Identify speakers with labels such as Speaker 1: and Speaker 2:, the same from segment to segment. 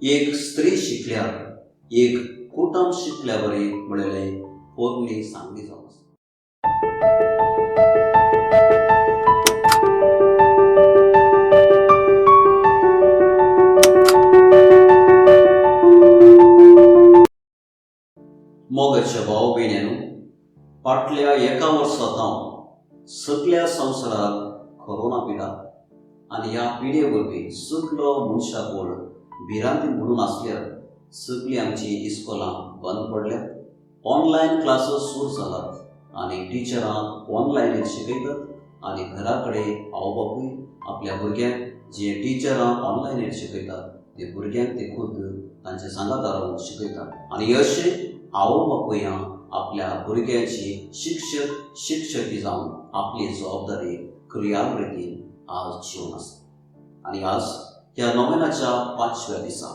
Speaker 1: एक स्त्री शिकल्यार एक कुटुंब शिकल्या बरी म्हणलें पोरणी सांगणी जावन आसा. मोगाच्या भाव भयण्यांनो, फाटल्या एका वर्सा जावन सगल्या संवसाराक कोरोना पिडा आनी ह्या पिडे वरवीं सगलो मनशाकूळ भिरांतीन बुडून आसल्यार सगळीं आमची इस्कोलां बंद पडल्यात, ऑनलायन क्लासीस सुरू जाल्यात आनी टिचरां ऑनलायनीर शिकयतात आनी घरा कडेन आवय बापूय आपल्या भुरग्यांक जे टिचरां ऑनलायनीर शिकयतात ते भुरग्यांक ते खुद्द तांचे सांगात रावन शिकयतात. आनी अशें आवय बापूयां आपल्या भुरग्यांची शिक्षक शिक्षकी जावन आपली जबाबदारी क्रियाल रितीन आज जिवन आसा. आनी आज ह्या नोवेनाच्या पांचव्या दिसा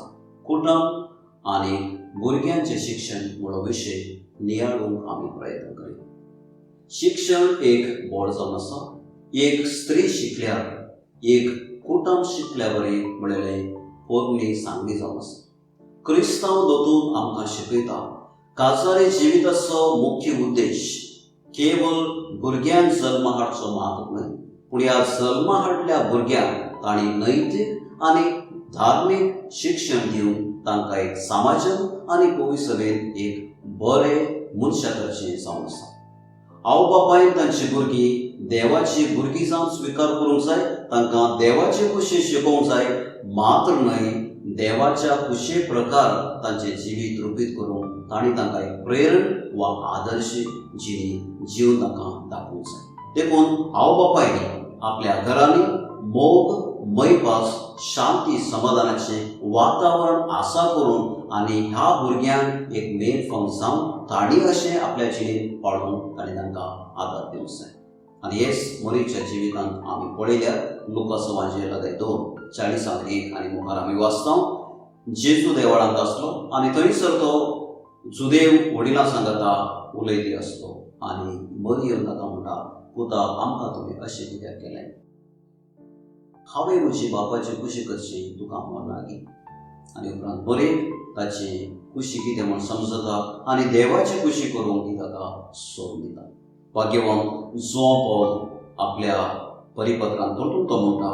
Speaker 1: कुटुंब आनी भुरग्यांचें शिक्षण म्हणो विशय नियाळूंक आमी प्रयत्न करूया. शिक्षण एक बोळ जावन आसा. एक स्त्री शिकल्यार एक कुटुंब शिकल्या बरी म्हणलें पोरणी सांगणी जावन आसा. क्रिस्तांव दोतून आमकां शिकयता, काजारी जिविताचो मुख्य उद्देश केवळ भुरग्यांक जल्मा हाडचो मात न्हय, पूण ह्या जल्मा हाडल्या भुरग्यांक तांणी नैतीक आनी धार्मीक शिक्षण दिवन तांकां एक समाजान आनी भविश्यवेन एक बरें मनशां करचें जावन आसा. आवय बापायन तांची भुरगीं देवाची भुरगीं जावन स्विकार करूंक जाय, तांकां देवाचे कुशी शिकोवंक जाय, मात्र न्हय देवाच्या कुशे प्रकार तांचें जिवीत रुपीत करूंक तांणी तांकां एक प्रेरण वा आदर्श जिणी जीवन तांकां दाखोवंक जाय. देखून आवय बापायनी आपल्या घरांनी मोग, मैपास, शांती, समाधानाचें वातावरण आसा करून आनी ह्या भुरग्यांक एक मेन फंग जावन तांणी अशें आपल्या जिणेंत पाळून तांणी तांकां आदार दिवंक जाय. आनी हेच मरीच्या जिवितांत आमी पळयल्यार लुकास वांजेल अध्याय 2 40 1 आनी मुखार आमी वाचता, जेजू देवळांत आसलो आनी थंयसर तो जुदेव वडिलां सांगता उलयती आसलो आनी मरी येवन ताका म्हणटा, पुता, आमकां तुमी अशें कित्याक केलें? हांवें म्हजी बापाची खुशी करची तुका लागीं. आनी उपरांत बरें ताची खुशी कितें म्हूण समजता आनी देवाची खुशी करूंक ती ताका सोडून दिता. भाग्यवान जुआंव पावल आपल्या परिपत्रांत परतून तो म्हणटा,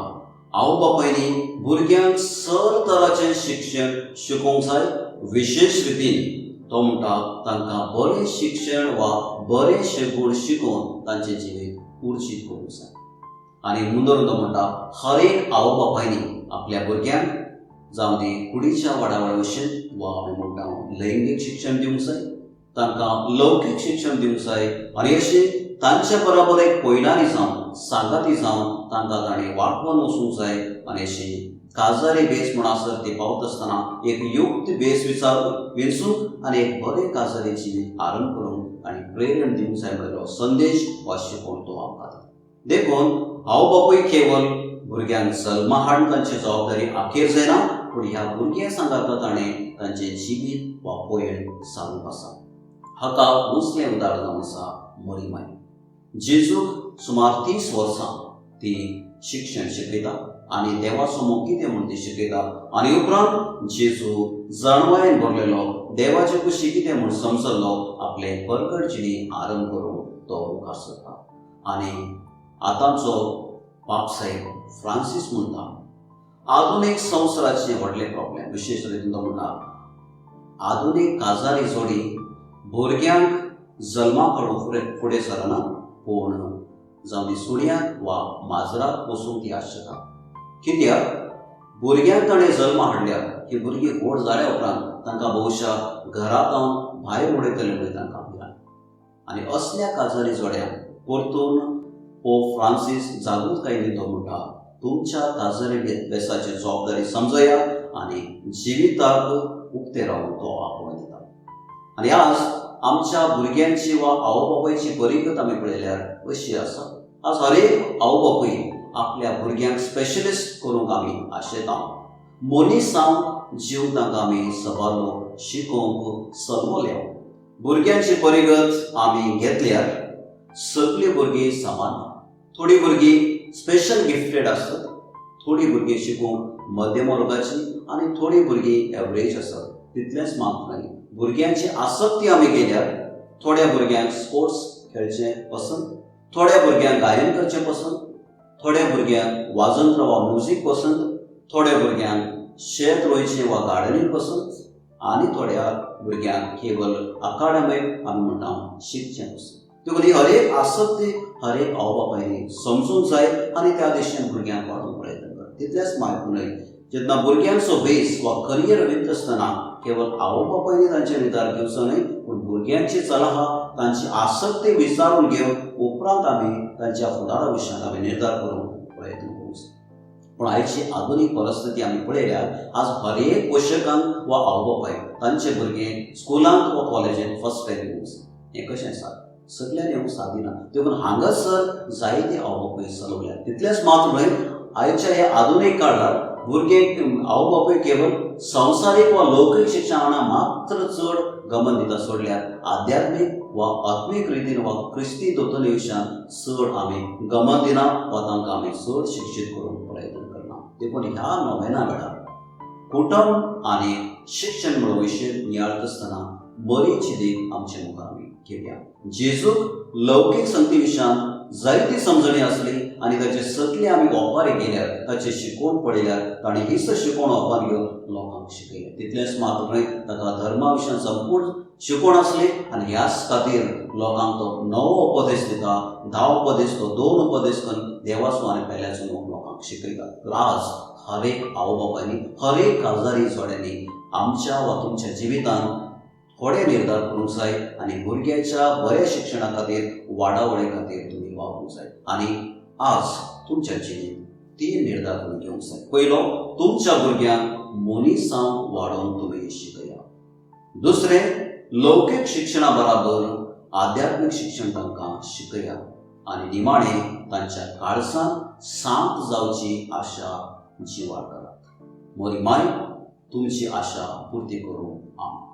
Speaker 1: आवय बापायनी भुरग्यांक सर तराचें शिक्षण शिकोवंक जाय. विशेश रितीन तो म्हणटा, तांकां बरें शिक्षण वा बरें गुण शिकोवन तांचें जिवीत उर्जीत करूंक जाय. आनी मुंदरून तो म्हणटा, हर एक आवय बापायनी आपल्या भुरग्यांक जावं दी कुडीच्या वाडावळ भशेन वा आमी म्हणटा लैंगीक शिक्षण दिवंक जाय, तांकां लौकीक शिक्षण दिवंक जाय आनी अशें तांच्या बरोबर एक पयणारी जावन, सांगाती जावन तांकां ताणें वाटोवन वचूंक जाय. आनी अशें काजारी भेस म्हूण आसत ती पावत आसतना एक युक्त भेस विचार विंचूंक आनी एक बरें काजारी जिवीत आरंभ करूंक आनी प्रेरण दिवंक जाय म्हणलो संदेश वा शिकवण तो आमकां दिता. देखून आवय बापूय केवल भुरग्यांक जल्मा हाडून तांची जबाबदारी अखेर जायना, पूण ह्या भुरग्यां सांगाता ताणें तांचें जिवीत वा पयण सारूंक आसा. हाका उंचलें उदाहरण जावन आसा मरी माय. जेजूक सुमार 30 वर्सां ती शिक्षण शिकयता आनी देवाचो मोग कितें म्हूण ती शिकयता. आनी उपरांत जेजू जाणवायेन भरलेलो, देवाचे कुशी कितें म्हूण समजल्लो, आपले परगट जिणी आरंभ करूंक तो मुखार सरता. आनी आतांचो पापसाहेब फ्रांसीस म्हणटा, आधुनीक संवसाराचे व्हडले प्रॉब्लेम, विशेश रितीन तो म्हणटा, आधुनीक काजारी जोडी भुरग्यांक जल्मा काडूंक फुडें फुडें सरना, पूण जावं ती सुण्याक वा माजराक पोसूंक ती आशेता. कित्याक भुरग्यांक ताणें जल्मा हाडल्या ही भुरगीं व्हड जाल्या उपरांत तांकां बहुशा घरांत भायर उडयतले म्हणून तांकां भिरांत. आनी असल्या काजारी जोड्यांक परतून पोप फ्रांसीस जागृतायेन तो म्हणटा, तुमच्या काजारी बेसाची जबाबदारी समजया आनी जिविताक उक्ते रावून तो आपोवणें दिता. आनी आज आमच्या भुरग्यांची वा आवय बापायची परिगत आमी पळयल्यार अशी आसा, आज हर एक आवय बापूय आपल्या भुरग्यांक स्पेशलिस्ट करूंक आमी आशेता. मनीस जावन जीव तांकां आमी सबार शिकोवंक सलवल्या. भुरग्यांची परिगत आमी घेतल्यार सगळीं भुरगीं समान. थोडीं भुरगीं स्पेशल गिफ्टेड आसतात, थोडीं भुरगीं शिकूंक मध्यम वर्गाची आनी थोडीं भुरगीं एवरेज आसात. तितलेंच मात न्हय, भुरग्यांची आसक्ती आमी गेल्यार थोड्या भुरग्यांक स्पोर्ट्स खेळचें पसंत, थोड्या भुरग्यांक गायन करचें पसंत, थोड्या भुरग्यांक वाजंत्र वा म्युजीक पसंत, थोड्या भुरग्यांक शेत रोयचें वा गार्डनींग पसंत आनी थोड्या भुरग्यांक केवल अकाडमीक आमी म्हणटा शिकचें पसंत. देखून ही हर एक आसक्ती हर एक आवय बापायनी समजूंक जाय आनी त्या दिशेन भुरग्यांक वाडोवंक प्रयत्न कर. तितलेंच मात न्हय, जेन्ना भुरग्यांचो बेस वा करियर वित्त आसतना केवल आवय बापायनी तांचे निर्धार घेवचो न्हय, पूण भुरग्यांची सलाह, तांची आसक्ती विचारून घेवन उपरांत आमी तांच्या फुडारा विशयांत आमी निर्धार करूंक प्रयत्न करूंक जाय. पूण आयची आधुनीक परिस्थिती आमी पळयल्यार आज हर एक पोशकांक वा आवय बापायक तांचे भुरगे स्कुलांत वा कॉलेजींत फर्स्ट रँक येवंक जाय. हें कशें आसा? सगल्यांनी येवंक सादिना. देखून हांगासर जायते आवय बापूय चलवल्यात. तितलेंच मात्र न्हय, आयच्या ह्या आधुनीक काळार भुरगे आवय बापूय केवल संवसारीक वा लौकीक शिक्षणा मात्र चड गमन दिता सोडल्यार आध्यात्मीक वा आत्मीक रितीन वा क्रिस्ती दोतोनी विशयान चड आमी गमन दिना वा तांकां आमी चड शिक्षीत करूंक प्रयत्न करना. देखून ह्या नोवेना वेळार कुटुंब आनी शिक्षण म्हणून विशय नियाळत आसतना मरीची देख आमचे मुखार आमी घेवया. जेजूक लौकीक संगती विशयान जायती समजणी आसली आनी ताचे सगळे आमी ओपारी गेल्यार, ताचे शिकोवण पळयल्यार ताणें हीच शिकोवण ओपार घेवन लोकांक शिकयलें. तितलेंच मात्र न्हय, ताका धर्मा विशयान संपूर्ण शिकोवण आसली आनी ह्याच खातीर लोकांक तो नवो उपदेश दिता. 10 उपदेश तो 2 उपदेश करून देवाचो आनी पेल्याचो मोग लोकांक शिकयता. तर आज हर एक आवय बापायनी, हर एक काळजारी जोड्यांनी आमच्या वा तुमच्या जिवितान थोडे निर्धार करूंक जाय आनी भुरग्याच्या बऱ्या शिक्षणा खातीर, वाडावळे खातीर तुमी वावरूंक जाय. आनी आज तुमच्या जिणेंत 3 निर्धार तुमी घेवंक जाय. पयलो, तुमच्या भुरग्यांक मनीसांव वाडोवन तुमी शिकया. दुसरें, लौकीक शिक्षणा बराबर आध्यात्मीक शिक्षण तांकां शिकया. आनी निमाणें, तांच्या काळजांत शांत जावची आशा जिवार करात. मोरी माय तुमची आशा पुर्ती करूं. आमेन.